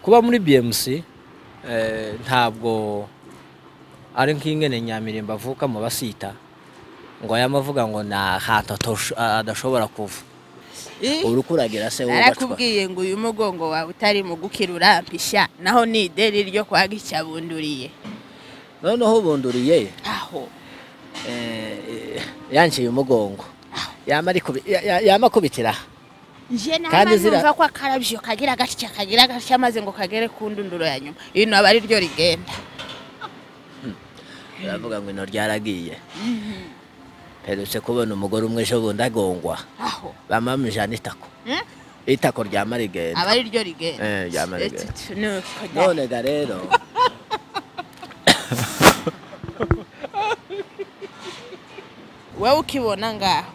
Kuba muri BMC ntabwo ari nk'ingene Nyamirimbo avuka mu basita ngo yamavuga ngo na hantu adashobora kuva. Urukuragira se wowe narakubwiye ngo uyu mugongo wawe utari mu gukira urampisha naho ni ideri ryo kwa Gicyabunduriye. Noneho bunduriye aho yanciye umugongo yamakubitira nje nama numva ko akarabyo kagira gatya maze ngo kagere ku ndunduro ya nyuma ino aba ari ryo rigenda. Uravuga ngo ino ryaragiye. Perutse kubona umugore umwe ejo bundi agongwa aho bamamujana itako itako ryama rigenda aba ari ryo rigenda ryama rigenda. None ga rero wewe ukibona ngaho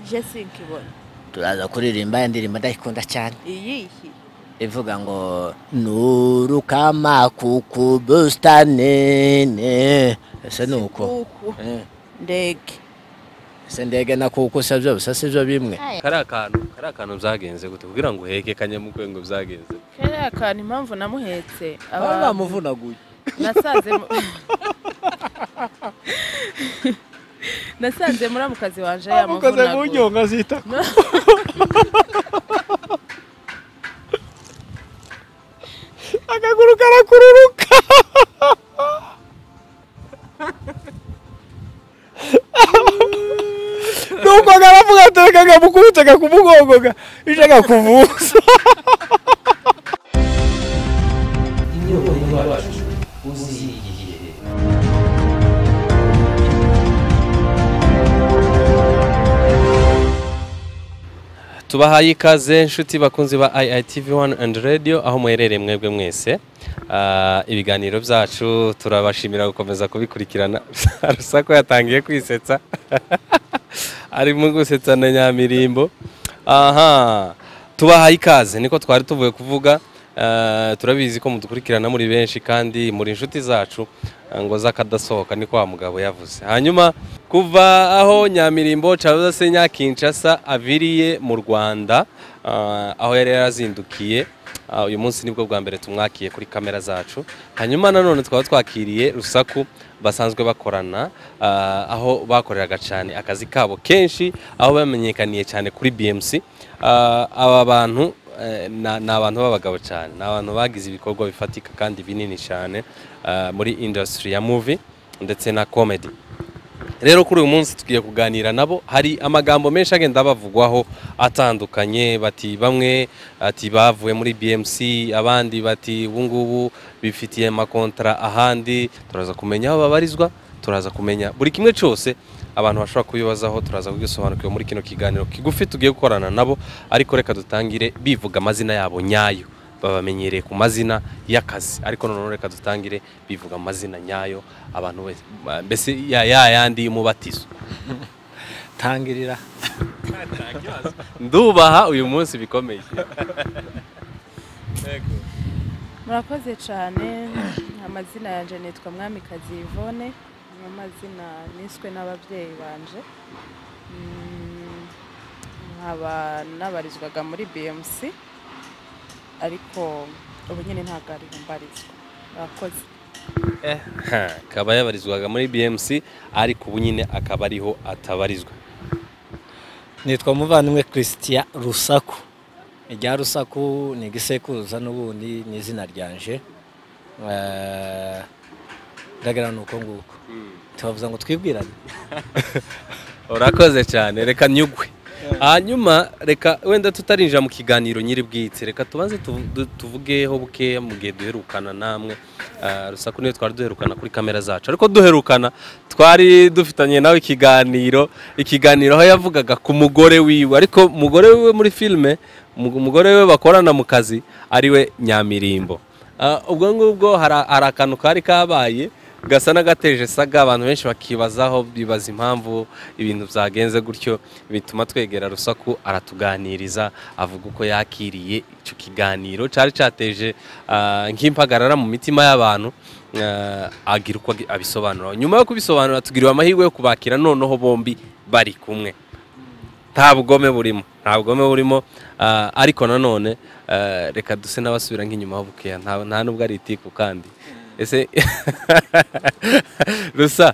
je sinkibona. Turaza kuririmba indirimbo ndayikunda cyane iyihi ivuga ngo nurukama kukubustanene. Ese nuko ndege ese ndege na kuko savyo bisa sivyo bimwe. Kari akantu byagenze gute kugira ngo uheke kanyamukwe ngo byagenze? Kari akantu impamvu namuhetse abamuvunaguye nasanze muramukazi wanje yamuvunaguye amukoze mu nyonga zitako. Akaguru karakururuka. Nuko karavuga ateka kamukubita kumugongo ishaka kuvuza. Tubahaye ikaze inshuti bakunzi ba IITV1 and Radio aho muherereye mwebwe mwese. Ibiganiro byacu turabashimira gukomeza kubikurikirana. Rusako yatangiye kwisetsa arimo gusetsa na Nyamirimbo. Aha, tubahaye ikaze niko twari tuvuye kuvuga. Turabizi ko mudukurikirana muri benshi kandi muri inshuti zacu ngo zakadasohoka niko wa mugabo yavuze. Hanyuma kuva aho Nyamirimbo Charles Senya Kinshasa aviriye mu Rwanda aho yari yarazindukiye, uyu munsi nibwo bwa mbere tumwakiye kuri kamera zacu. Hanyuma nanone twaba twakiriye Rusaku basanzwe bakorana aho bakoreraga cyane akazi kabo kenshi aho bamenyekaniye cyane kuri BMC. Aba bantu ni abantu b'abagabo cyane, ni abantu bagize ibikorwa bifatika kandi binini cyane muri industry ya movie ndetse na comedy. Rero kuri uyu munsi tugiye kuganira nabo. Hari amagambo menshi agenda bavugwaho atandukanye, bati bamwe ati bavuye muri BMC, abandi bati ubu ngubu bifitiye amakontra ahandi. Turaza kumenya aho babarizwa, turaza kumenya buri kimwe cyose abantu bashobora kubibazaho, turaza kugisobanukirwa muri kino kiganiro kigufi tugiye gukorana nabo. Ariko reka dutangire bivuga amazina yabo nyayo, babamenyereye ku mazina y'akazi, ariko none reka dutangire bivuga amazina nyayo abantu mbese ya yandi y'umubatizo. Tangirira ndubaha uyu munsi bikomeye. Murakoze cyane. Amazina yanje nitwa Mwamikazi Yvonne, amazina niswe n'ababyeyi banje. Nkaba nabarizwaga muri BMC ariko ubu nyine ntabwo ari mbarizwa. Murakoze. Akaba yabarizwaga muri BMC ariko ubu nyine akaba ariho atabarizwa. Nitwa Muvandimwe Christian Rusaku. Irya Rusaku ni igisekuruza n'ubundi ni izina ryanje. Ndagira nuko nguko tubavuza ngo twibwirane. Urakoze cyane, reka nyugwe. Hanyuma reka wenda tutarinjira mu kiganiro nyiri bwitse, reka tubanze tuvugeho bukeya mu gihe duherukana namwe. Rusaku niyo twari duherukana kuri kamera zacu, ariko duherukana twari dufitanye nawe ikiganiro aho yavugaga ku mugore wiwe, ariko umugore wiwe muri filme, umugore wiwe bakorana mu kazi ariwe Nyamirimbo. Ubwo ngubwo hari akantu kari kabaye gasa n'agateje saga, abantu benshi bakibazaho, bibaza impamvu ibintu byagenze gutyo, bituma twegera Rusaku aratuganiriza avuga uko yakiriye icyo kiganiro cyari cyateje nk'impagarara mu mitima y'abantu, agira uko abisobanura. Nyuma yo kubisobanura tugiriwe amahirwe yo kubakira noneho bombi bari kumwe, nta bugome burimo, nta bugome burimo, ariko nanone Reka duse n'abasubira nk'inyuma bukeya, nta nubwo ari itiku kandi. Ese Rusa,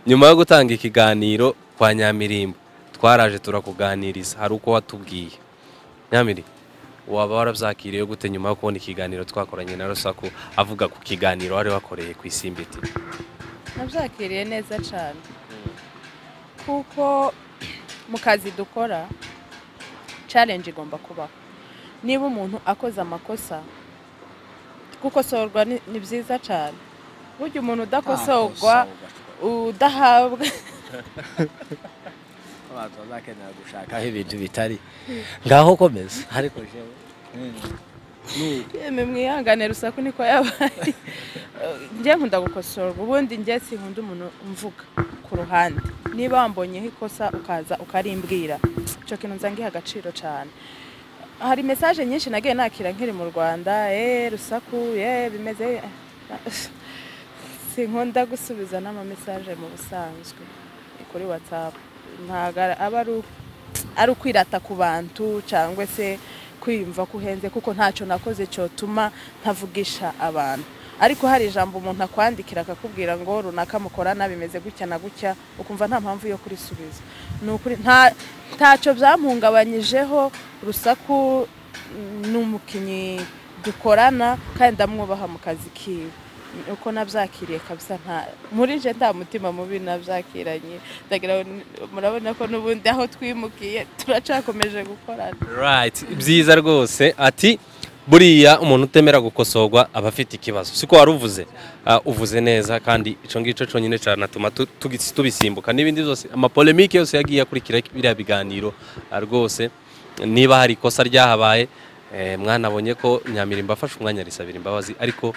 nyuma yo gutanga ikiganiro kwa Nyamirimbo twaraje turakuganiriza, hari uko watubwiye. Nyamiri, waba warabyakiriye gute nyuma yo kubona ikiganiro twakoranye na Rusaku avuga ku kiganiro wari wakoreye ku Isimbi TV? Nabyakiriye neza cyane, kuko mu kazi dukora challenge igomba kubaho. Niba umuntu akoze amakosa, gukosorwa ni byiza cyane. Burya umuntu udakosorwa udahabwa abantu bazakenera gushakaho ibintu bitari ngaho komeza. Ariko jewe yemwe mwihangane, Rusaku niko yabaye. Njye nkunda gukosorwa, ubundi njye sinkunda umuntu mvuga ku ruhande. Niba wambonyeho ikosa ukaza ukarimbwira, icyo kintu nza ngiha agaciro cyane. Hari message nyinshi nagiye nakira nkiri mu Rwanda, Rusaku, bimeze. Sinkunda gusubiza n'ama message mu busanzwe kuri WhatsApp. Ntago aba ari ukwirata ku bantu cyangwa se kwiyumva kuhenze, kuko ntacyo nakoze cyotuma ntavugisha abantu. Ariko hari ijambo umuntu akwandikira akakubwira ngo runaka mukorana bimeze gutya na gutya, ukumva nta mpamvu yo kurisubiza. Ni ukuri ntacyo byamuhungabanyijeho. Rusaku ni umukinnyi dukorana kandi ndamwubaha mu kazi kiwe. Uko nabyakiriye kabisa, nta muri nje nta mutima mubi nabyakiranye. Ndagira murabona ko n'ubundi aho twimukiye turacakomeje gukorana. Right, byiza rwose. Ati buriya umuntu utemera gukosorwa aba afite ikibazo, siko wari uvuze? Uvuze neza, kandi ico ngico cyonyine cyanatuma tubisimbuka n'ibindi byose, amapolemike yose yagiye akurikira biriya biganiro. Rwose niba hari ikosa ryahabaye, mwanabonye ko Nyamirimbo afashe umwanya arisabira imbabazi, ariko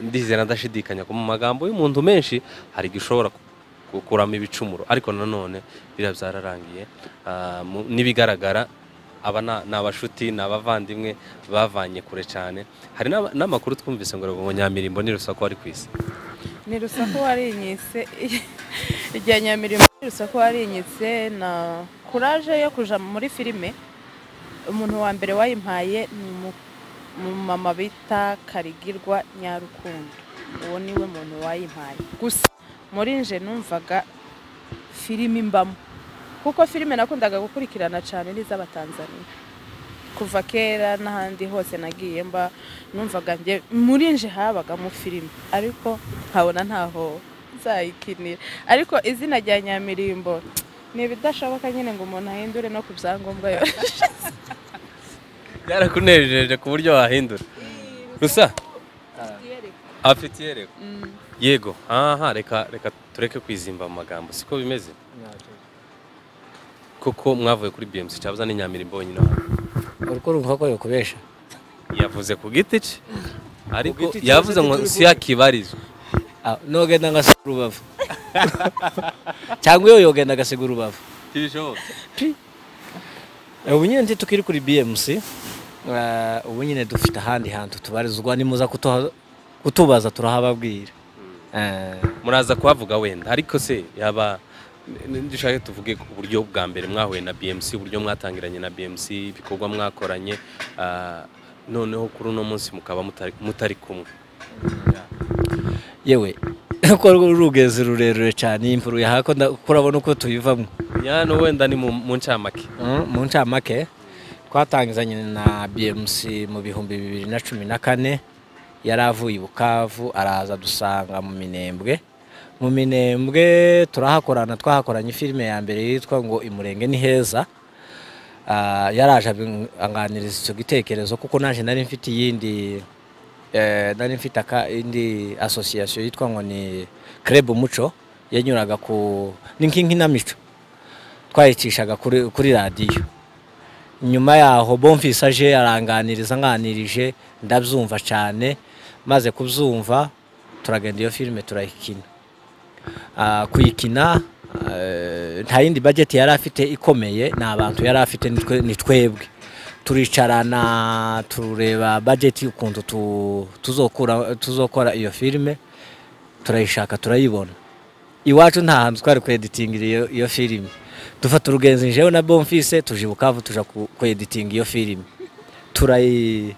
ndizera ndashidikanya ko mu magambo y'umuntu menshi hari gishobora gukuramo ibicumuro. Ariko nanone biriya byararangiye, n'ibigaragara aba ni abashuti, ni abavandimwe bavanye kure cyane. Hari n'amakuru twumvise ngo Nyamirimbo ni Rusaku wari ku isi. Ni Rusaku warinyise igihe Nyamirimbo, ni Rusaku warinyitse na courage yo kuja muri filime. Umuntu wa mbere wayimpaye ni umumama bita Karigirwa Nyarukundo, uwo niwe muntu wayimpaye. Gusa muri nje numvaga filime imbamo, kuko filime nakundaga gukurikirana cyane n'iz'Abatanzania kuva kera n'ahandi hose nagiye mba, numvaga nge muri nje habaga mu filime, ariko nkabona ntaho nzayikinira. Ariko izina rya Nyamirimbo ni ibidashoboka nyine ngo umuntu ahindure no ku byangombwa yose. Byarakunejeje ku buryo wahindura. Rusa afite iyereko. Yego, aha reka tureke kwizimba mu magambo, siko bimeze? Koko mwavuye kuri BMC cyabuza ni Nyamirimbo nyine. Uriko urumva ko yokubesha? Yavuze ku giti cye, ariko yavuze ngo si yakibarizwa. Nogenda ngasiga urubavu. Cyangwa iyo yogenda agasiga urubavu. Tibishoboka. Ubu nyine ntitukiri kuri BMC, ubu nyine dufite ahandi hantu tubarizwa, nimuza kutubaza turahababwira. Muraza kuhavuga wenda, ariko se yaba ndishaka tuvuge uburyo bwa mbere mwahuye na BMC, uburyo mwatangiranye na BMC, ibikorwa mwakoranye, noneho kuri uno munsi mukaba mutari kumwe. Yewe ko rugeze rurerure cyane imvura yahako kurabona uko tuyivamo. Yano wenda ni mu ncamake. Mu ncamake twatangizanye na BMC mu 2014, yaravuye i Bukavu araza dusanga mu Minembwe. Mu Minembwe turahakorana, twahakoranye filime ya mbere yitwa ngo Imurenge ni heza. Yaraje anganiriza icyo gitekerezo, kuko naje nari mfite iyindi, nari mfite indi association yitwa ngo ni Club Umuco, yanyuraga ku n'inkinamico twayicishaga kuri radiyo. Nyuma yaho Bonfils aje aranganiriza, nganirije ndabyumva cyane. Maze kubyumva turagenda iyo filime turayikina. Kuyikina nta yindi budget yari afite ikomeye, ni abantu yari afite ni twebwe. Turicarana tureba budget ukuntu tuzokora iyo filime, turayishaka turayibona. Iwacu nta hantu twari kweditingira iyo filime. Dufata urugenzi jewe na Bonfils tuje Bukavu tuja kweditinga iyo filime. Turayi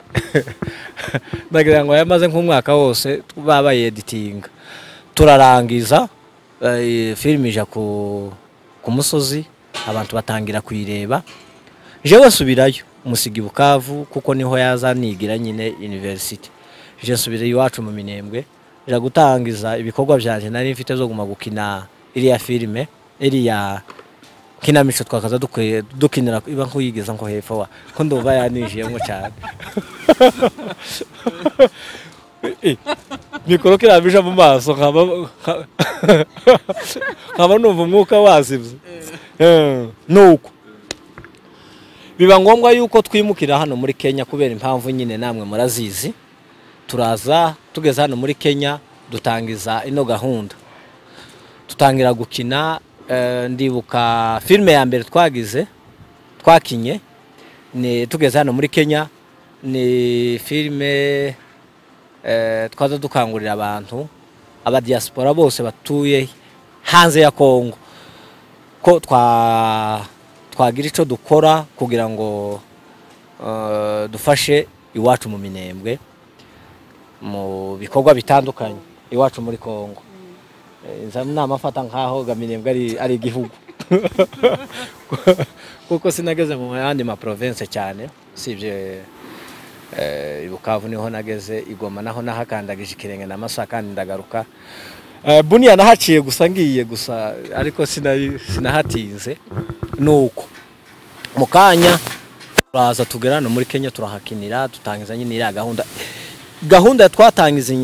ndagira ngo yamaze nk'umwaka wose babaye editinga, turarangiza filime ija ku musozi, abantu batangira kuyireba. Jewe nsubirayo musiga Bukavu kuko niho yaza nigira nyine university. Je nsubira iwacu mu Minembwe, nja gutangiza ibikorwa byanje nari mfite zo guma gukina iriya filime, iriya kinamico twakaza dukinira iba nkuyigeza nko hepfo wa ko ndumva yanijiyemo cyane. Mikoro kirabija mu maso nkaba numva umwuka wazibye. Nuko biba ngombwa yuko twimukira hano muri Kenya kubera impamvu nyine namwe murazizi. Turaza tugeze hano muri Kenya dutangiza ino gahunda, tutangira gukina. Ndibuka filime ya mbere twagize twakinye ni tugeze hano muri Kenya, ni filime twaza dukangurira abantu aba diaspora bose batuye hanze ya Kongo ko twagira ico dukora kugira ngo dufashe iwacu mu Minembwe mu bikorwa bitandukanye iwacu muri Kongo. Nza namafata nkaho ga Minembwe ari igihugu kuko sinageze mu yandi ma province cyane, sivye Bukavu niho nageze, Igoma naho nahakandagije ikirenge na Masaka ndagaruka. Bunia nahaciye gusa ngiye gusa ariko sinahatinze. Nuko mukanya turaza tugera no muri Kenya turahakinira, dutangiza nyine iriya gahunda twatangiza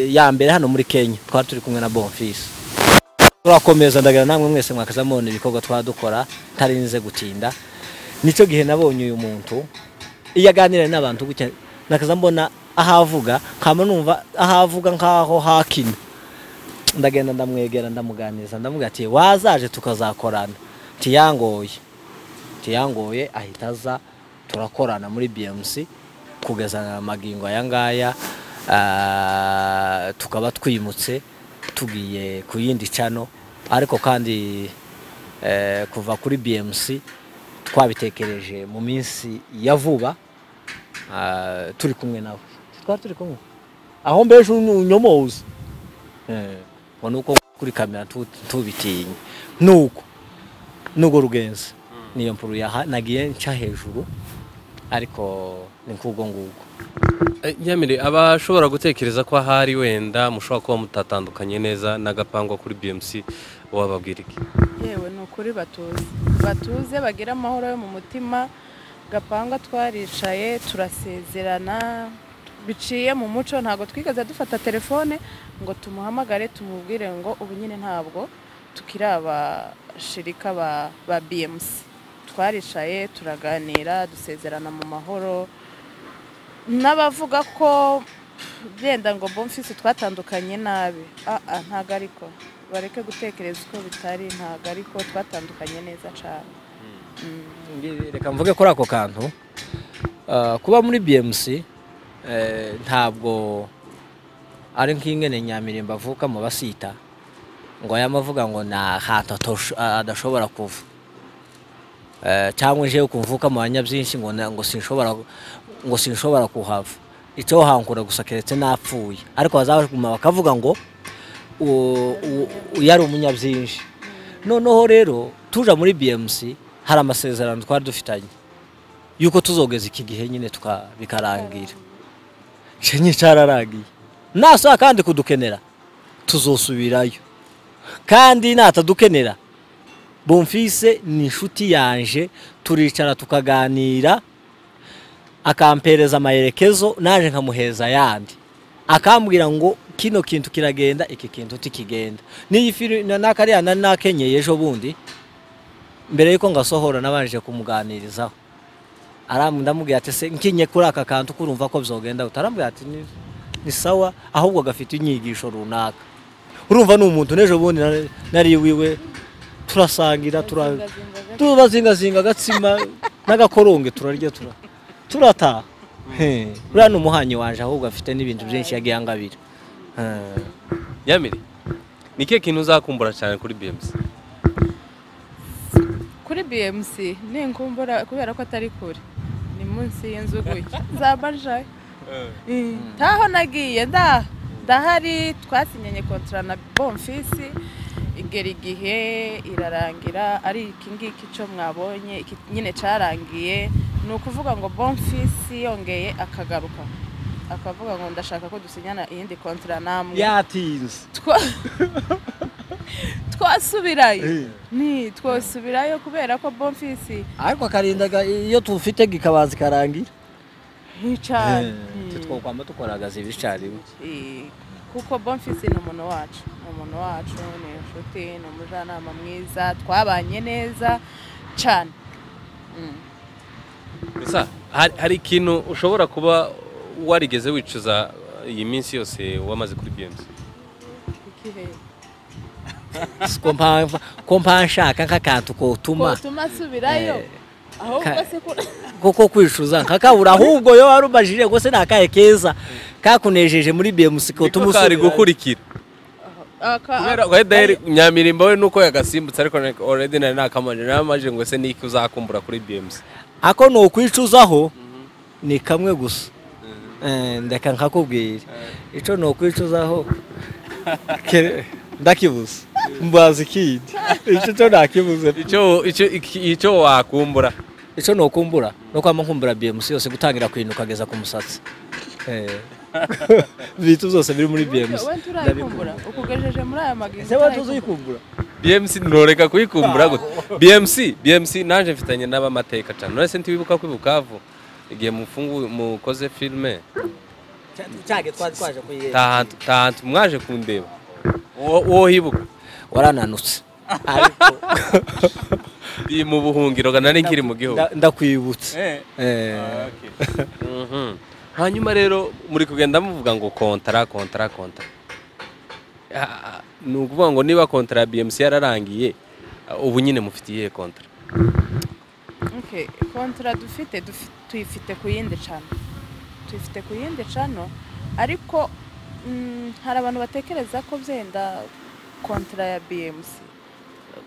ya mbere hano muri Kenya, twari turi kumwe na Bonfils. Turakomeza ndagira namwe mwese mwakaza mubona ibikorwa twadukora ntarinze gutinda. Nico gihe nabonye uyu muntu iyo aganira n'abantu gutya nakaza mbona ahavuga nkama numva ahavuga nkaho hakina. Ndagenda ndamwegera ndamuganiriza ndamubwira ati wazaje tukazakorana. Tiyangoye ahita aza turakorana muri BMC kugeza magingo aya ngaya. Tukaba twimutse tugiye ku yindi channel, ariko kandi kuva kuri BMC twabitekereje mu minsi ya vuba turi kumwe nawe. Twari turi kumwe aho mbeje unyomoza ngo nuko kuri kamera tubitinye nuko nugo rugenzi niyo mpuru nagiye nca hejuru, ariko ni nk'ubwo ngubwo. Nyamire abashobora gutekereza ko ahari wenda mushobora kuba mutatandukanye neza n'agapangwa kuri BMC, wababwira iki? Yewe ni ukuri batuze bagira amahoro yo mu mutima. Gapangwa twaricaye turasezerana biciye mu muco, ntago twigeze dufata telefone ngo tumuhamagare tumubwire ngo ubu nyine ntabwo tukiri abashirika ba BMC. Twaricaye turaganira dusezerana mu mahoro. N'abavuga ko byenda ngo Bonfils twatandukanye nabi, ntago ariko bareke gutekereza uko bitari, ntago ariko twatandukanye neza cyane. Reka mvuge kuri ako kantu, kuba muri BMC ntabwo ari nk'ingene Nyamirimba avuka mu basita ngo yamavuga ngo na hantu adashobora kuva, cyangwa nje kumvuka mu banyabyinshi ngo sinshobora kuhava, icyo hankura gusa keretse napfuye, ariko bazaguma bakavuga ngo yari umunyabyinshi. Noneho rero tuja muri BMC hari amasezerano twari dufitanye yuko tuzogeza iki gihe nyine bikarangira. Chenye cyararagiye nasa kandi kudukenera tuzosubirayo, kandi natadukenera Bonfils ni inshuti yanje, turicara tukaganira akampereza amayerekezo naje nkamuheza yandi, akambwira ngo kino kintu kiragenda iki kintu tikigenda. Niyi filime nakariya nakenyeye ejo bundi mbere yuko ngasohora nabanje kumuganirizaho, ndamubwira ati se nkinye kuri aka kantu kurumva ko bizogenda, utarambwira ati ni sawa ahubwo gafite inyigisho runaka. Urumva ni umuntu nejo bundi nari wiwe turasangira tubazingazinga agatsima n'agakoronge turarya turataha. Uriya ni umuhanyi wanje ahubwo afite n'ibintu byinshi yagiye angabira. Nyamire, ni kihe kintu uzakumbura cyane kuri BMC? Kuri BMC ninkumbura kubera ko atari kure, ni munsi y'inzu gutya nzaba njayo. Ntaho nagiye, ndahari. Twasinyanye contrat na Bonfisi, igera igihe irarangira, ari iki ngiki cyo mwabonye, iki nyine cyarangiye. Ni ukuvuga ngo Bonfisi yongeye akagaruka akavuga ngo ndashaka ko dusinyana iyindi contrat namwe, yatinze. Twasubirayo, ni twasubirayo kubera ko Bonfisi ariko akarindaga iyo tufite gikabanza ikarangira nticane. Twokwama dukoragaza ibicarimwe. Kuko Bonfisi ni umuntu wacu, ni umuntu wacu, ni inshuti, ni umujyanama mwiza, twabanye neza cyane. Gusa hari ikintu ushobora kuba warigeze wicuza iyi minsi yose wamaze kuri BMC? Ikihe? Ko mpanshaka nk'akantu kotuma kotuma asubirayo ahubwo se ko koko kwicuza nkakabura, ahubwo yo warubajije ngo se nakaye keza kakunejeje muri BMC kotuma niko kari usubirayo. Gukurikira kubera wenda Nyamirimbo we nuko yagasimbutse, ariko already nari nakamanje namaje ngo se niki uzakumbura kuri BMC? Ako ni ukwicuzaho ni kamwe gusa. Ndeka nkakubwira ico ni ukwicuzaho, ndakibuze, mbaza ikindi, ico cyo nakibuze. Icyo wakumbura? Ico nokumbura no kwama nkumbura BMC yose, gutangira kwinuka kugeza ku musatsi. Ibintu byose biri muri BMC. We turayikumbura ukugejeje muri aya magingo. Ese wowe tuzuyikumbura? BMC ntoreka kuyikumbura gute? BMC nanje mfitanye n'abamateka cyane. None se ntiwibuka ko i Bukavu igihe mufungu mukoze filme cyage twari twaje kuyireba? Tahantu mwaje kundeba, wowe hibuka? Warananutse ariko. Ndi mu buhungiro ga nari nkiri mu gihugu. Ndakwibutse. Hanyuma rero muri kugenda muvuga ngo contrat, contrat, contrat. Ni ukuvuga ngo niba contrat ya BMC yararangiye, ubu nyine mufite iyihe contrat? Okay, contrat dufite tuyifite ku yindi channel, tuyifite ku yindi channel, ariko hari abantu batekereza ko byenda contrat ya BMC,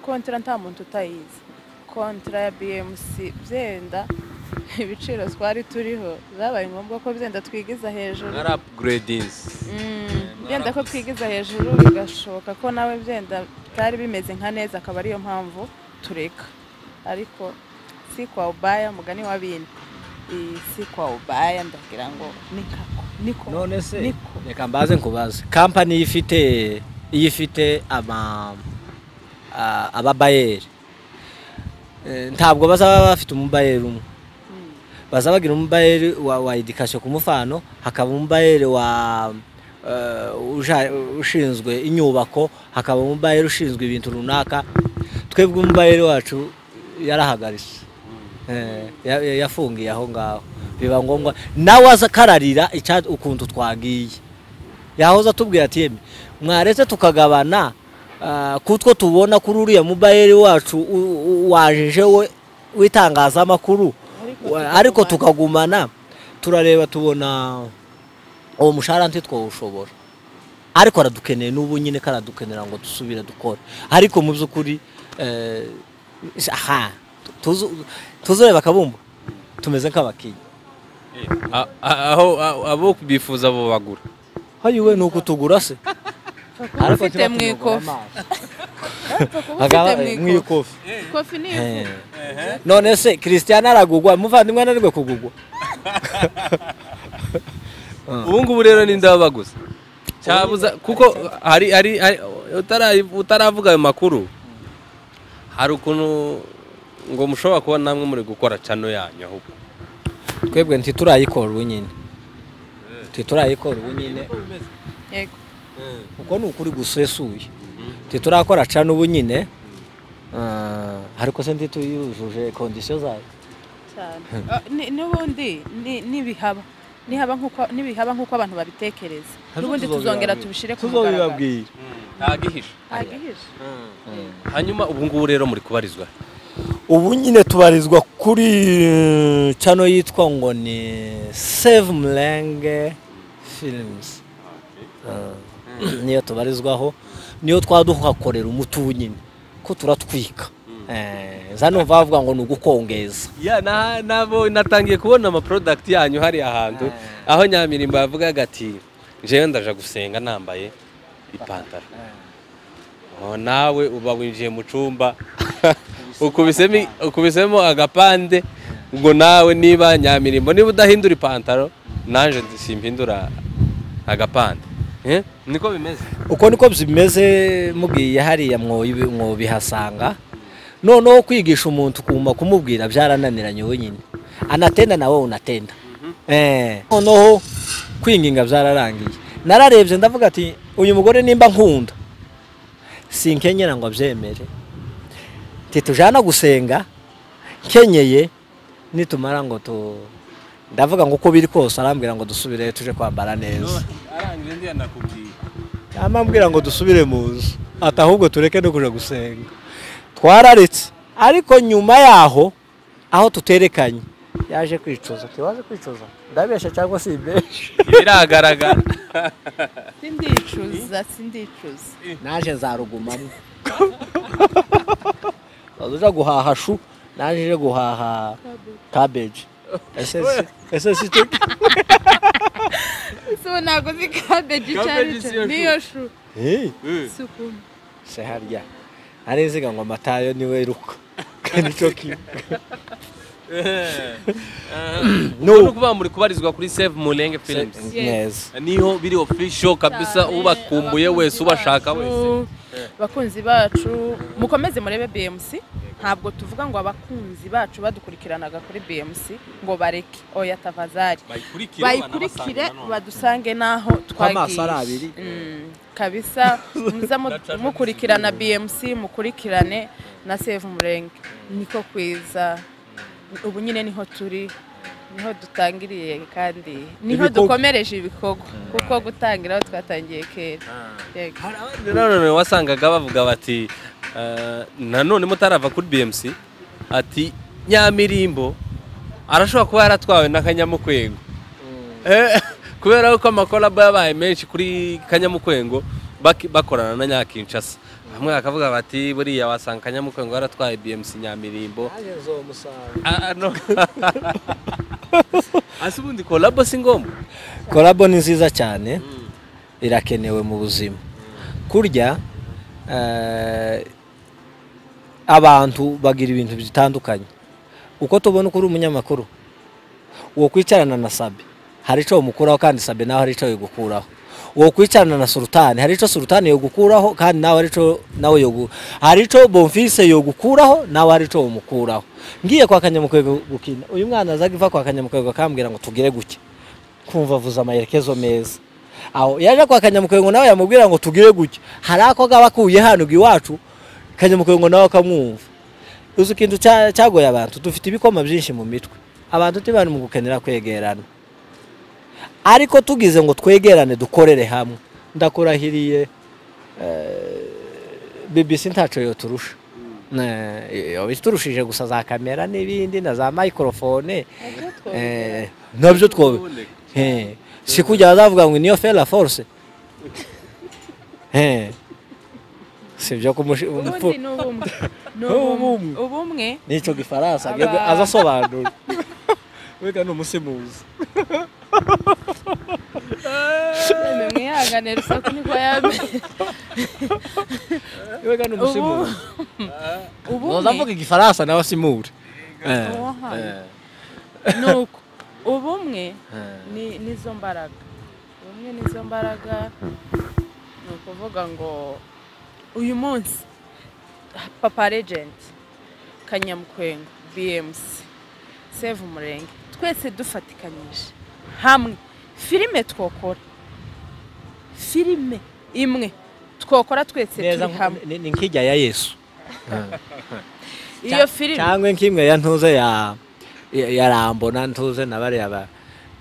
contrat nta muntu utayizi. Contrat ya BMC byenda ibiciro twari turiho zabaye ngombwa ko byenda twigiza hejuru. Mwari upgradings. Byenda ko twigiza hejuru, bigashoboka ko nawe byenda bitari bimeze nka neza, akaba ariyo mpamvu tureka, ariko si kwa ubaya, mugani wa bindi. Si kwa ubaya, ndagira ngo nikako niko. None se niko. Reka mbaze nkubaze, kampani ifite iyo ifite ababayeri, ntabwo bazaba bafite umubayeri umwe, baza bagira umubayeri wa education ku mufano, hakaba umubayeri wa ushinzwe inyubako, hakaba umubayeri ushinzwe ibintu runaka. Twebwe umubayeri wacu yarahagaritse, yafungiye aho ngaho, biba ngombwa nawe aza kararira ukuntu twagiye. Yahoze atubwira ati yemwe mwaretse tukagabana kutwo tubona kuri uriya mubayeri wacu wajeje we w'itangazamakuru, ariko tukagumana. Turareba tubona uwo mushahara ntitwawushobora, ariko aradukeneye n'ubu nyine karadukenera ngo dusubire dukore. Ariko mu by'ukuri aha tuzureba akabumbu tumeze nk'abakinnyi. Aho abo bifuza bo bagura. Hayiwe ni ukutugura se. Kuba ufite mu ikofi. Kuba ufite mu ikofi. Ikofi ni ifu. None se Cristiano aragugwa, muvandimwe ananirwe kugugwa? Ubu ngubu rero ni ndabaguze cyabuza, kuko hari utaravuga ayo makuru, hari ukuntu ngo mushobora kuba namwe muri gukora channel yanyu ahubwo. Twebwe ntiturayikora ubu nyine, ntiturayikora ubu nyine. Yego. Uko ni ukuri gusesuye, ntiturakora channel ubu nyine, ariko se ntituyujuje condition zayo cyane. N'ubundi nibihaba nibihaba nkuko abantu babitekereza, n'ubundi tuzongera tubishire ku mugaragaro. Tuzobibabwira. Ntagihisha. Ntagihisha. Hanyuma ubu ngubu rero muri kubarizwa? Ubu nyine tubarizwa kuri channel yitwa ngo ni Save Mlenge Films. Niyo tubarizwaho, niyo twaduhakorera umuti ubu nyine ko turatwika. Nza numva bavuga ngo ni ugukongeza. Ya nabo natangiye kubona ama product yanyu hari ahantu aho Nyamirimbo yavugaga ati jewe ndaja gusenga nambaye ipantaro. Oh, nawe uba winjiye mu cumba ukubisemo agapande ngo nawe niba Nyamirimbo niba udahindura ipantaro nanje simpindura agapande. Niko bimeze. Uko niko bimeze mugiye hariya mwobihasanga. Noneho kwigisha umuntu kuma kumubwira byarananiranye wenyine. Anatenda nawe unatenda. Noneho kwinginga byararangiye. Nararebye ndavuga ati uyu mugore nimba nkunda sinkenyera ngo abyemere. Titujana gusenga nkenyeye nitumara ngo tu ndavuga ngo uko biri kose arambwira ngo dusubire tuje kwambara neza. Arangije ndi yanakubwiye. Amambwira ngo dusubire mu nzu ati ahubwo tureke no kuja gusenga. Twararetse ariko nyuma yaho aho tuterekanye yaje kwicuza. Ati waje kwicuza ndabesha cyangwa si ibesha? Biragaragara. Sindicuza. Naje nzarugumamo. Uza guhaha shu naje je guhaha cabbage. Ese si cyo. So nago zi cabbage cyane niyo shu. Sukuma. Se harya. Ariziga ngo amatayo niwe iruka. Nico ki. No kuba muri kubarizwa kuri Save Mulenge Films. Yes. Niho biri official kabisa ubakumbuye wese ubashaka wese. Bakunzi bacu mukomeze murebe BMC. Ntabwo tuvuga ngo abakunzi bacu badukurikiranaga kuri BMC ngo bareke oya tafazari bayikurikire badusange naho twagiye kabisa. Muza mukurikirana BMC mukurikirane na Save Mulenge niko kwiza. Ubu nyine niho turi niho dutangiriye kandi niho dukomereje ibikorwa kuko gutangira aho twatangiye kera. Hari abandi nanone wasangaga bavuga bati nanone mutarava kuri BMC ati Nyamirimbo arashobora kuba yaratwawe na Kanyamukwengo. Kubera ko amakolabo yabaye menshi kuri Kanyamukwengo bakorana na Nyakinshasa. Bamwe bakavuga bati buriya wasanga Kanyamukwengo yaratwaye BMC Nyamirimbo. No. Ase ubundi kolabo si ngombwa? Kolabo ni nziza cyane irakenewe mu buzima. Kurya abantu bagira ibintu bitandukanye. Uko tubona uko uri umunyamakuru uwo kwicarana na Sabe hari ico umukuraho kandi Sabe nawe hari ico yogukuraho. Uwo kwicarana na Sultani hari ico Sultani yogukuraho kandi nawe hari ico nawe yogu hari ico Bonfise yogukuraho nawe hari ico umukuraho. Ngiye kwa Kanyamukwego gukina uyu mwana azagiva kwa Kanyamukwego akambwira ngo tugire guke kumva avuza amayerekezo meza. Aho yaje kwa Kanyamukwego nawe yamubwira ngo tugire guke hari ako gabakuye hano iwacu Kanyamukwego nawe akamwumva. Uzi ikintu cyagoye abantu dufite ibikoma byinshi mu mitwe. Abantu tibari mu gukenera kwegerana. Ariko tugize ngo twegerane dukorere hamwe. Ndakurahiriye BBC ntaco yoturusha. Biturushije gusa za kamera n'ibindi na za microphone. Nabyo twobe. Si kujya bavuga ngo niyo faire la force. Sivyo kumushi ubumwe nico gifaransa azasobanura. Wega no musimuzi. Mwihangane Rusaku niko yame. Wega no musimuzi. Ubumwe. Ndavuga igifaransa nawe simure. Nuko ubumwe ni nizo mbaraga. Ubumwe nizo mbaraga ni ukuvuga ngo uyu munsi Papa Legend Kanyamukwengo BMC Save Mulenge twese dufatikanyije hamwe filime twokora filime imwe twokora twese turi hamwe ni nkijya ya Yesu iyo filime cyangwa nkimwe ya ntuze ya Rambo na ntuze na bariya ba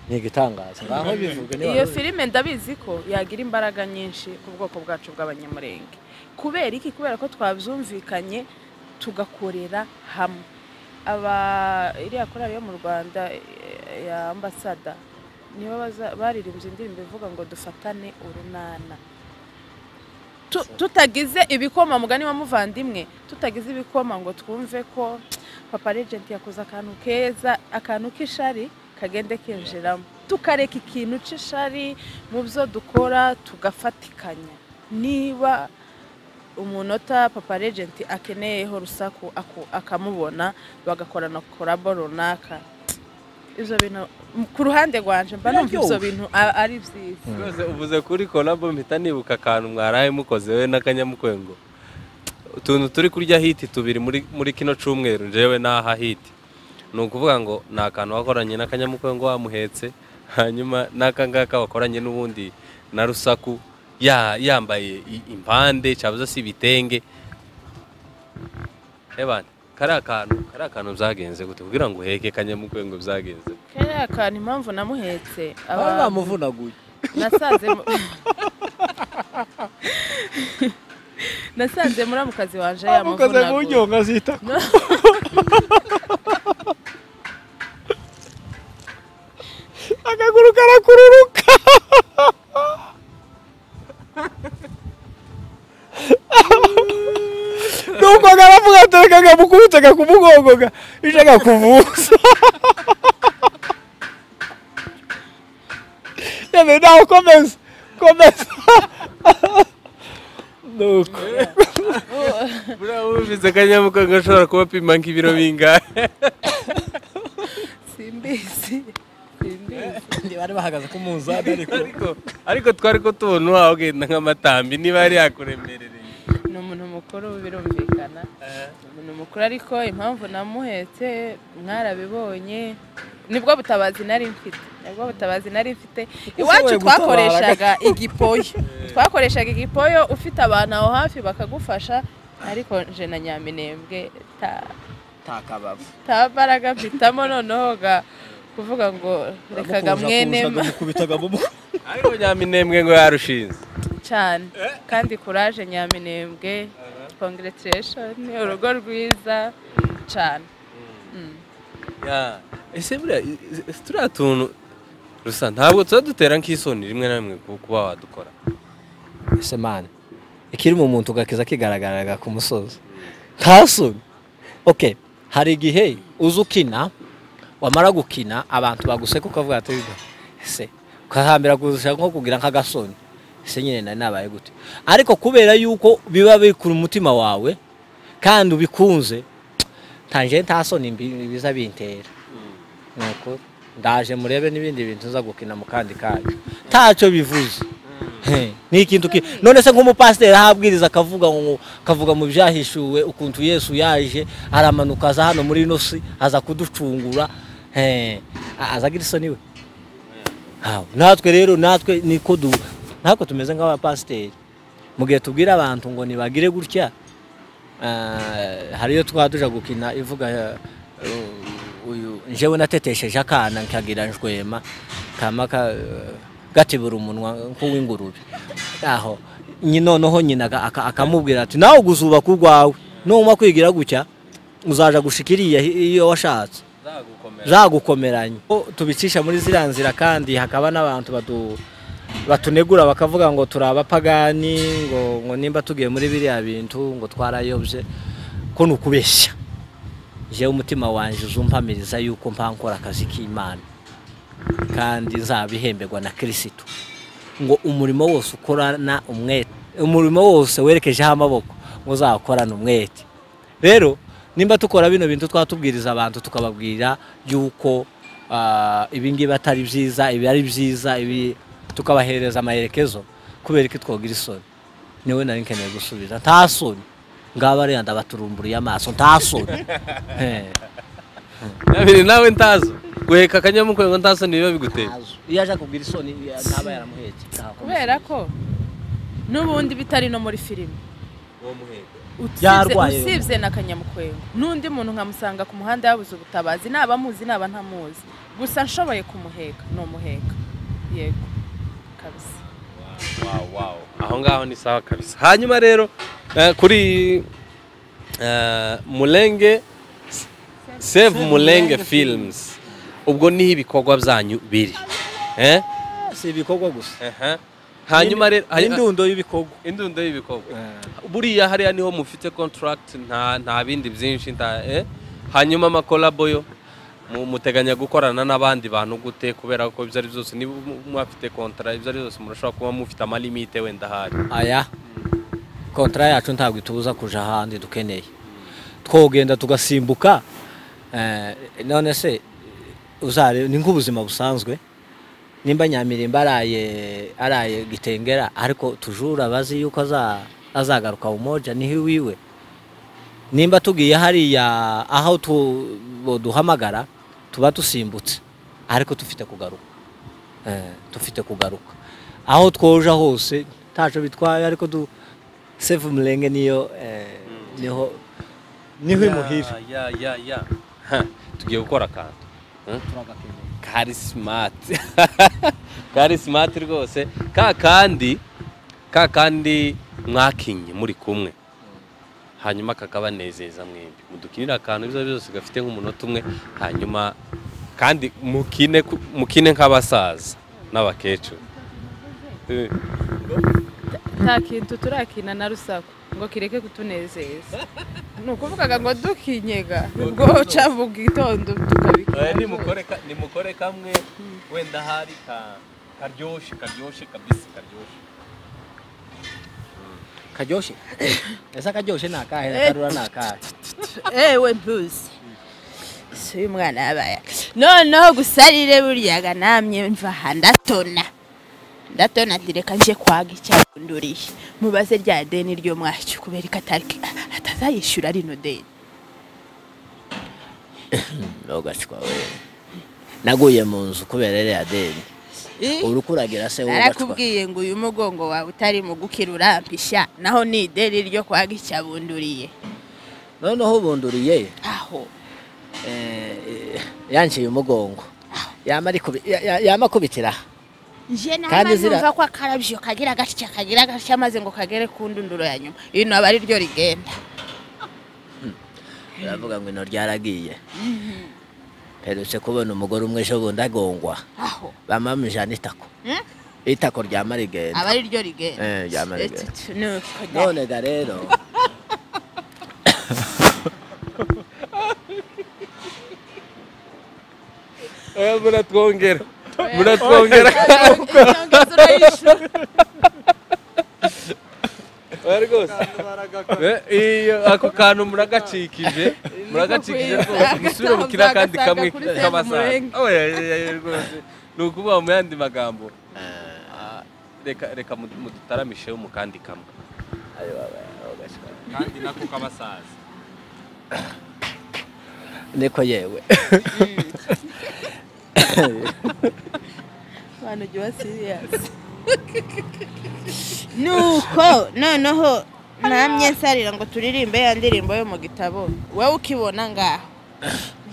ni igitangaza aho bivuga ni iyo filime ndabizi ko yagira imbaraga nyinshi ku bwoko bwacu bw'abanyamurenge. Kubera iki? Kubera ko twabyumvikanye tugakorera hamwe. Aba iriya korali yo mu Rwanda ya ambasada nibo baririmbye indirimbo ivuga ngo dufatane urunana. Tutagize ibikoma mugani wa muvandimwe, tutagize ibikoma ngo twumve ko Papa Legend yakoze akantu keza, akantu k'ishari kagende kinjiramo, tukareka ikintu c'ishari mu byo dukora tugafatikanya. Niba umunota Papa Legend akeneyeho Rusaku akamubona bagakorana collabo runaka, ivyo bintu ku ruhande rwanje mba numva ivyo bintu ari vyiza. Rwose uvuze kuri collabo mpita nibuka akantu mwaraye mukoze we n'Akanyamukwengo. Utuntu turi kurya hiti tubiri muri kino cumweru njewe naha hiti. Ni ukuvuga ngo ni akantu wakoranye n'Akanyamukwengo wamuhetse, hanyuma n'aka ngaka wakoranye n'ubundi na Rusaku yambaye impande cyabuze si ibitenge. Ebana kari akantu byagenze gute kugira ngo uheke Kanyamukwengo byagenze? Kari akantu impamvu namuhetse bamuvunaguye nasanze muramukazi wanje yamuvunaguye. Amukoze mu nyonga zita. Akaguru karakururuka. Nuko karavuga ati kamukubita kumugongo ishaka kuvuza. Yeme nawe komeza komeza. Nuko buriya wumvise Kanyamukwengo ashobora kuba apima nk'ibiro bingahe? Simbizi. Bari bahagaze ku munzani ariko twari ko tubona wawe ugenda nk'amatambi niba yari yakuremerereye. Ni umuntu mukuru birumvikana, umuntu mukuru, ariko impamvu namuhetse mwarabibonye, nibwo butabazi nari mfite, nibwo butabazi nari mfite. Iwacu twakoreshaga igipoyo, twakoreshaga igipoyo ufite abantu aho hafi bakagufasha, ariko nje na Nyaminembwe takabavu tabaraga mpitamo noneho kuvuga ngo rekaga mwene ariko Nyaminembwe ngo yarushinze cyane. Kandi courage Nyaminembwe, congratulations, urugo rwiza cyane. Ya ese buriya turiya tuntu Rusa ntabwo tuba dutera nk'isoni rimwe na rimwe kuba wadukora. Ese man ikiri mu muntu gakiza kigaragaraga ku musozi nta soni. Okay, hari igihe uza ukina wamara gukina abantu baguseka ukavuga ati ese ukahambira gusa nko kugira nk'agasoni, ese nyine nari nabaye gute? Ariko kubera yuko biba biri ku mutima wawe kandi ubikunze, tanje nta soni biza bintera. Nuko ndaje murebe n'ibindi bintu nza gukina mu kandi kacu ntacyo bivuze. Ni ikintu none se nk'umupasiteri ahabwiriza akavuga ngo kavuga mu byahishuwe ukuntu Yesu yaje aramanuka aza hano muri ino si aza kuducungura, azagira isoni we? Natwe rero natwe niko ntabwo tumeze nk'abapasiteri mu gihe tubwira abantu ngo nibagire gutya. Hariyo twaduja gukina ivuga uyu njewe natetesheje akana nkagira njwema kama gatibura umunwa nk'uw'ingurube, aho noneho nyina akamubwira ati nawe guzuba kurwawe numa kwigira gutya uzaja gushikiriya iyo washatse zagukomeranye. Tubicisha muri ziriya nzira, kandi hakaba n'abantu batunegura bakavuga ngo turi abapagani, ngo nimba tugiye muri biriya bintu ngo twarayobye, ko ni ukubeshya. Jewe umutima wanje uzumpamiriza yuko mpankora akazi k'Imana kandi nzabihemberwa na Kristo, ngo umurimo wose ukorana umwete, umurimo wose werekejeho amaboko ngo uzakorana umwete. Rero nimba tukora bino bintu twatubwiriza abantu tukababwira yuko ibi ngibi atari byiza, ibi ari byiza, ibi tukabahereza amaherekezo, kubera ko twogira isoni. Niwe nari nkeneye gusubiza nta soni, ngaba ari ndabaturumburiye amaso nta soni. Nabiri nawe ntazo guheka Akanyamukwengo nta soni biba biguteye. Iyo aje kubwira isoni ntaba yaramuhetse, kubera ko n'ubundi bitari no muri filime usibye na Kanyamukwengo n'undi muntu nkamusanga ku muhanda yabuze ubutabazi, naba muzi naba ntamuzi, gusa nshoboye kumuheka no muheka. Yego kabisa. Wow wow, aho ngaho ni sawa kabisa. Hanyuma rero kuri Mulenge Save Mulenge Films, ubwo niho ibikorwa byanyu biri? Si ibikorwa gusa, Hanyuma rero Indundo y'ibikorwa. Indundo y'ibikorwa. Buriya hariya niho mufite contract, nta bindi byinshi nta. Hanyuma amakolabo yo muteganya gukorana n'abandi bantu gute? Kubera ko ibyo ari byose niba mwafite contrat, ibyo ari byose murashobora kuba mufite amalimite wenda ahari. Aya kontra yacu ntabwo itubuza kuja ahandi dukeneye, twogenda tugasimbuka. None se uzare ni nk'ubuzima busanzwe, nimba Nyamirimba araye Gitengera, ariko tujura bazi yuko azagaruka Umoja niho iwiwe. Nimba tugiye hariya aho duhamagara tuba dusimbutse, ariko tufite kugaruka. Tufite kugaruka aho twoja hose ntaco bitwaye, ariko du Save Mulenge niyo niho imuhira. Ya tugiye gukora akantu kari smart. Kari smart rwose, ka kandi mwakinye muri kumwe, hanyuma kakabanezeza mwembi. Mudukinira akantu ibyo byose gafite nk'umunota umwe, hanyuma kandi mukine nk'abasaza n'abakecuru. Nta kintu turakina na Rusaku ngo kireke kutunezeza. Ni ukuvugaga ngo dukinyega ubwo ca mu gitondo tukabikora. Nimukore kamwe wenda hari karyoshe kabisa, karyoshe. Karyoshe? Ese karyoshe ni akahe? Karura ni akahe? Ewe mbuzi si uyu mwana yabaye noneho gusarire buryaga namye mva ndatona ndireka nje kwaga icyabunduriye mubaze rya deni ryo mwacu kubera ko atazayishyura rino deni. Nogashwa we naguye mu nzu kubera rya deni. Urukuragira se wowe narakubwiye ngo uyu mugongo wawe utari mu gukira urampisha, naho ni ideni ryo kwaga icyabunduriye. Noneho bunduriye aho yanciye umugongo yamakubitira. Nje nama numva ko akarabyo kagira gatya maze ngo kagere ku ndunduro ya nyuma, ino aba ari ryo rigenda. Uravuga ngo ino ryaragiye. Perutse kubona umugore umwe ejo bundi agongwa bamamujana itako. Itako ryama rigenda. Aba ari ryo rigenda. Ryama rigenda. None ga rero muratwongera. Rwose iyo ako kantu muragacikije rwose, musubire mukina kandi kamwe k'abasaza. Rwose ni ukuvuga mu yandi magambo, reka mudutaramisheho mu kandi kamwe kandi nako k'abasaza. Niko yewe Bana jya serious. Nuko noneho namye nsarira ngo turirimbe ya ndirimbo yo mu gitabo, wowe ukibona ngaho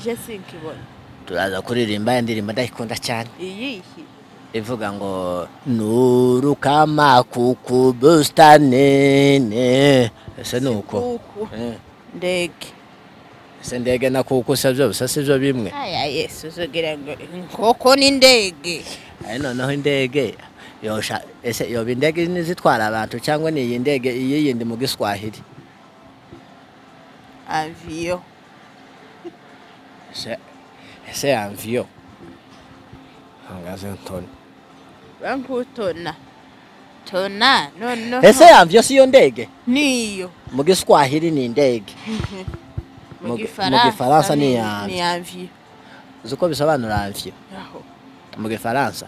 je sinkibona. Turaza kuririmba ya ndirimbo ndayikunda cyane. Iyihi ivuga ngo nuru kama kuku bustanene. Ese nuko ndege. Ese ndege na kuku se byose sivyo bimwe? Aya Yesu uzogira ngo inkoko ni ndege. Ayi noneho indege yosha ese yoba indege nizitwara abantu cyangwa ni iyi ndege iyi yindi mu Giswahili? Avio. Ese avio. Hangaze ntoni. Bankutona. Tona no. Ese avio si yo ndege? Niyo. Mu Giswahili ni indege. Mu Gifaransa ni avio. Uzi uko bisobanura avio? Aho. Mu Gifaransa?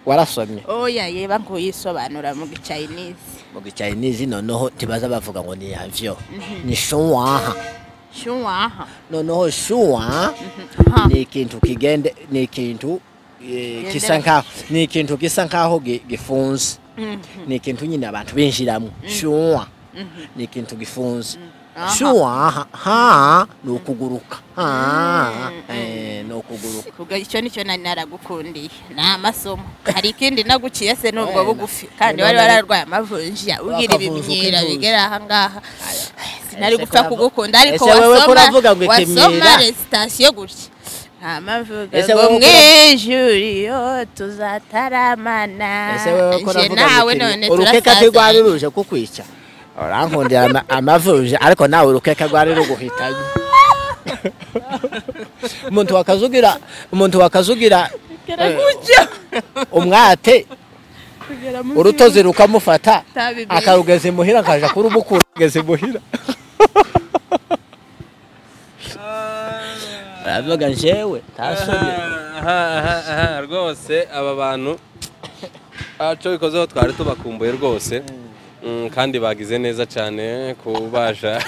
Warasomye? Oya yeba nkuyisobanura mu Chinese. Mu Chinese noneho ntibaza bavuga ngo ni avio. Ni shuwa. Shuwa. Noneho shuwa ni ikintu kigende, ni ikintu gisa nkaho, ni ikintu gisa nkaho gifunze. Ni ikintu nyine abantu binjiramo. Shuwa. Ni ikintu gifunze. Shuwa ha ni ukuguruka. Ni ukuguruka. Kuga icyo nicyo nari naragukundiye. Ni amasomo. Hari ikindi naguciye se nubwo bugufi kandi wari wararwaye amavunja ugira ibimyira bigera aha ngaha. Sinari gupfa kugukunda ariko wasoma resitation gutya. Amavuga ngo mwijuriyo tuzataramana. Ese wewe ko Nje navuga nawe ngo none urukeka turasazanye. ntirwari ruje kukwica. Urankundira amavuje ariko nawe urukeka rwari ruguhitanye. Umuntu wakazugira umwate urutozi rukamufata akarugeze muhira akaja kurumukura kugeze muhira. Aravuga njewe tasomye. Aha rwose aba bantu aco bikozeho twari tubakumbuye rwose. Kandi bagize neza cyane kubaja.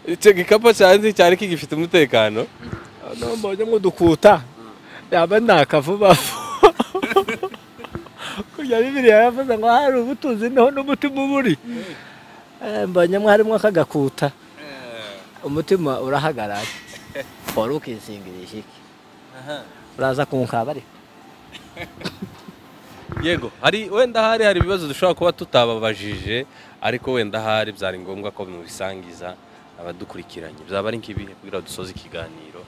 Icyo gikapo cyanze cyari kigifite umutekano. No mbonye ngo dukuta yaba nakavuba. Kujya Bibiliya yavuze ngo hari ubutunzi niho n'umutima uburi. Mbonye mwarimo akagakuta. Umutima urahagarara. Wari ukizingirisha iki? Uraza kunkaba ariko. Yego, hari wenda hari ibibazo dushobora kuba tutababajije ariko wenda hari byari ngombwa ko mubisangiza abadukurikiranye. Byaba ari nk'ibihe kugira dusoze ikiganiro.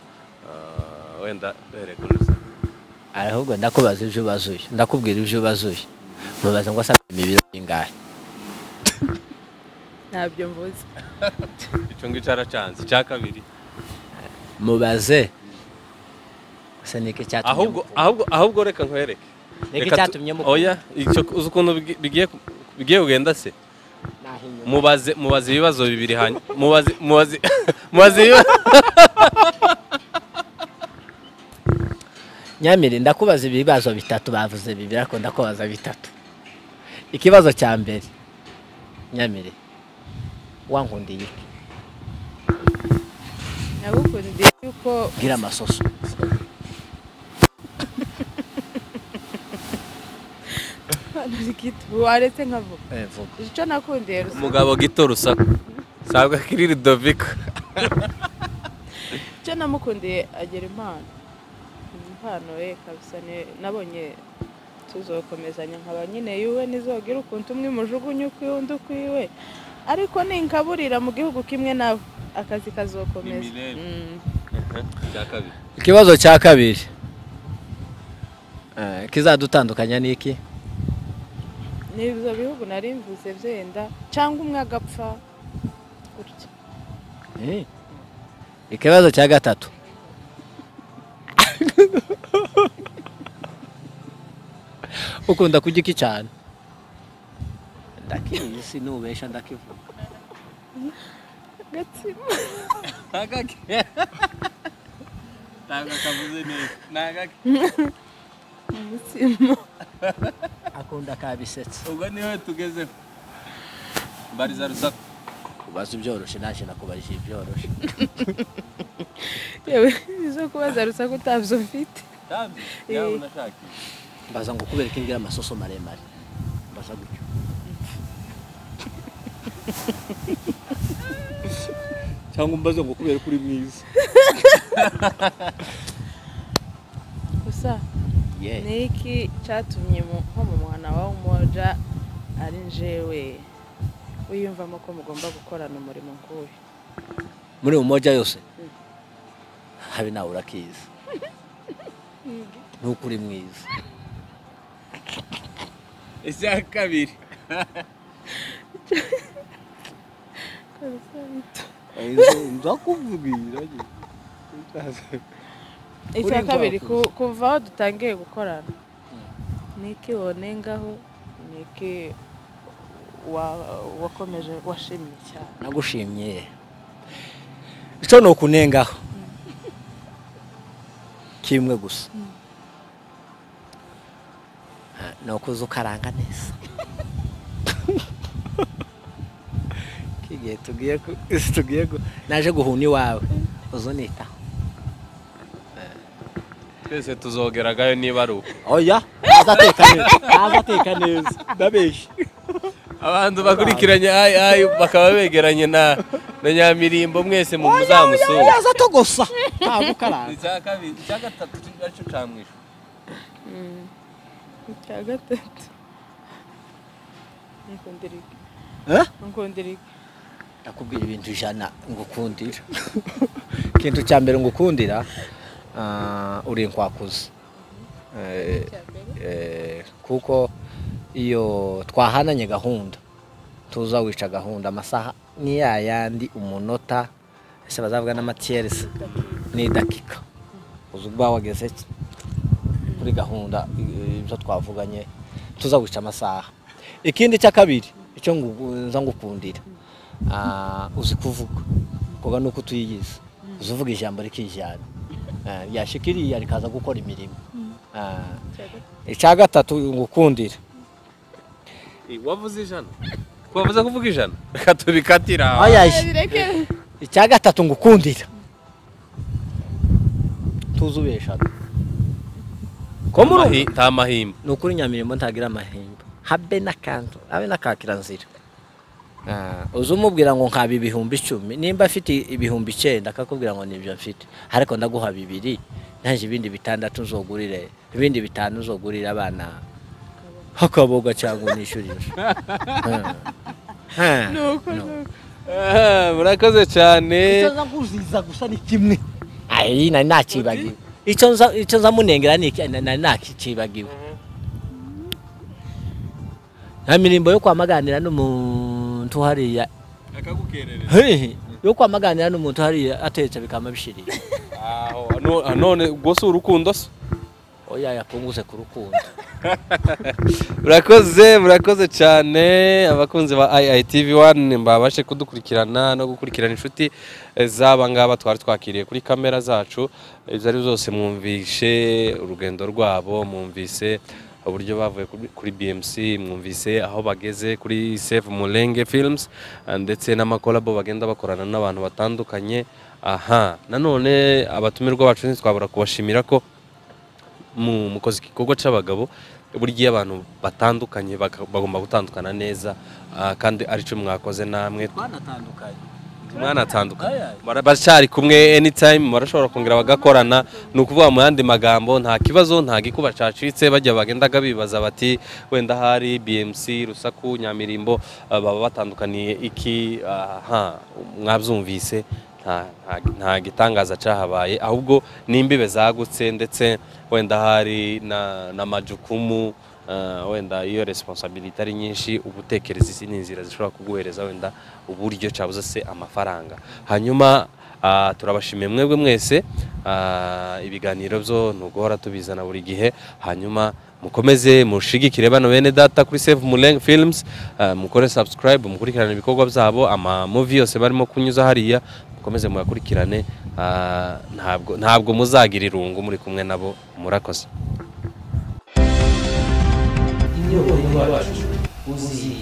Wenda duhere kuri Rusa. Ahubwo ndakubaza ibyo ubazuye. Ndakubwira ibyo ubazuye. Mubaza ngo asaba imibiri ingahe? Ntabyo mvuze. Icyo ngicyo aracanze. Icya kabiri. Mubaze. Ese niki cyatumye? Ahubwo reka nkwereke. Niki cyatumye mukunda? Oya, icyo uzi ukuntu bigiye kugenda se? Mubaze ibibazo bibiri hanyuma mubaze Nyamire ndakubaza ibibazo bitatu bavuze bibiri ariko ndakubaza bitatu. Ikibazo cya mbere. Nyamire wankundiye iki? Nagukundiye yuko gira amasoso. Waretse nkavuga. Vuga. Icyo nakundiye Rusaku. Umugabo gito Rusaku. Sabwa kiri Rudoviko. Icyo namukundiye agira impano. Impano ye kabisa nabonye tuzokomezanya nkaba nyine yuwe nizogira ukuntu umwe mujugunye ukwiwe undi ukwiwe. Ariko ninkaburira mu gihugu kimwe nawe akazi kazokomeza. Ikibazo cya kabiri. Kizadutandukanya niki? Nibyo bihugu nari mvuze byenda cyangwa umwe agapfa gutya. Ikibazo cya gatatu. Ukunda kurya iki cyane? Ndakizi nubesha ndakivuga. Gatsima. Agake. Ntabwo kavuze neza. Nagake. Umutsima. Akunda kabisetse. Ubwo niwe tugezeho. Mbariza Rusaku. Kubaza ibyoroshe naje nakubarije ibyoroshe. Yewe izo kubaza Rusaku utabyo mfite. Tabyo. Yawe unashaki. Mbaza ngo kubereka ingira amasoso maremare. Mbaza gutyo. Cyangwa mbaza ngo kubera kuri mwiza. Gusa niki cyatumye nko mu mwana wa Umoja ari njewe wiyumvamo ko mugomba gukorana umurimo nk'uyu? Muri Umoja yose habe nawe urakiza. Nuko uri mwiza. Icya kabiri. Ndakubwira. Icya kabiri kuva aho dutangiye gukorana niki wonengaho niki wakomeje washimye cyane? Nagushimye. Icyo ni ukunengaho kimwe gusa. Ni ukuza ukaranga neza. Kigiye tugiye naje guhuna iwawe uzunitaho. Twese tuzogeragayo niba ari uko. Oya, azateka neza. Ndabeshye. Abantu bakurikiranye ayi bakaba begeranye na Nyamirimbo mwese mu muzamusura. Oya, azatogosa. Ntabwo karanga. Icya kabiri, icya gatatu aricyo camwisho. Icya gatatu. Nkundira iki? Nkundira iki? Ndakubwira ibintu 100 ngukundira. Ikintu cya mbere ngukundira, uri inkwakuzi. Kuko iyo twahananye gahunda tuza wica gahunda, amasaha ni yayandi, umunota ese bazavuga n'amatierese ni dakika, uzi uba wageze kuri gahunda, ibyo twavuganye tuza wica amasaha. Ikindi cya kabiri icyo nza ngukundira, uzi kuvuga kuba nuko tuyigize, uzi uvuga ijambo rikijyana, ryashikiriya rikaza gukora imirimo. Icya gatatu ngukundira, wavuze ijana, wavuze kuvuga ijana, reka tubikatira. Icya gatatu ngukundira, tuzubeshaga ko muri nta mahimba. Ni ukuri Nyamirimo ntagira amahimba, habe n'akantu, habe n'akakiranzira. Uzi umubwira ngo nkaba 10,000, nimba afite 9,000 akakubwira ngo nibyo mfite, ariko ndaguha 2 ntaje ibindi 6 nzogurire, ibindi 5 nzogurira abana hakaboga cyangwa nishyurire. Nuko murakoze cyane. Icyo nza kuziza gusa ni kimwe, ayi nari nakibagiwe. Icyo nza munengera ni nari nakibagiwe. Nta mirimbo yo kwamaganira n'umuntu hariya akagukerereza, yo kwamaganira n'umuntu hariya atetse bikama bishiriye. Aho none gose urukundo se oya yapunguze ku rukundo. Murakoze, murakoze cyane abakunzi ba IITV1 mbabashe kudukurikirana no gukurikirana inshuti zaba ngaba twari twakiriye kuri kamera zacu. Ibyo ari byose mwumvishe urugendo rwabo, mwumvise uburyo bavuye kuri BMC, mwumvise aho bageze kuri Save Mulenge Films, ndetse n'amakolabo bagenda bakorana n'abantu batandukanye. Aha nanone abatumirwa bacu ntitwabura kubashimira ko mukoze igikorwa c'abagabo. Burya abantu batandukanye bagomba gutandukana neza, kandi arico mwakoze namwe. Mwanatandukanye baracyari kumwe anytime, barashobora kongera bagakorana. Ni ukuvuga mu yandi magambo nta kibazo, nta gikuba cacitse. Bajya bagendaga bibaza bati wenda hari BMC, Rusaku, Nyamirimbo baba batandukaniye iki? Aha mwabyumvise, nta gitangaza cyahabaye, ahubwo n'imbibe zagutse, ndetse wenda hari na majukumu, wenda iyo responsibility ari nyinshi, ubutekereza izindi nzira zishobora kuguhereza wenda uburyo cyabuze se amafaranga. Hanyuma turabashimiye mwebwe mwese, ibiganiro byo nuguhora tubizana buri gihe. Hanyuma mukomeze mushigikire bano bene data kuri Save Mulenge Films, mukore subscribe, mukurikirane ibikorwa byabo, ama movie yose barimo kunyuza hariya mukomeze muyakurikirane. Ntabwo muzagira irungu muri kumwe nabo. Murakoze. Inyota y'iwacu uziye.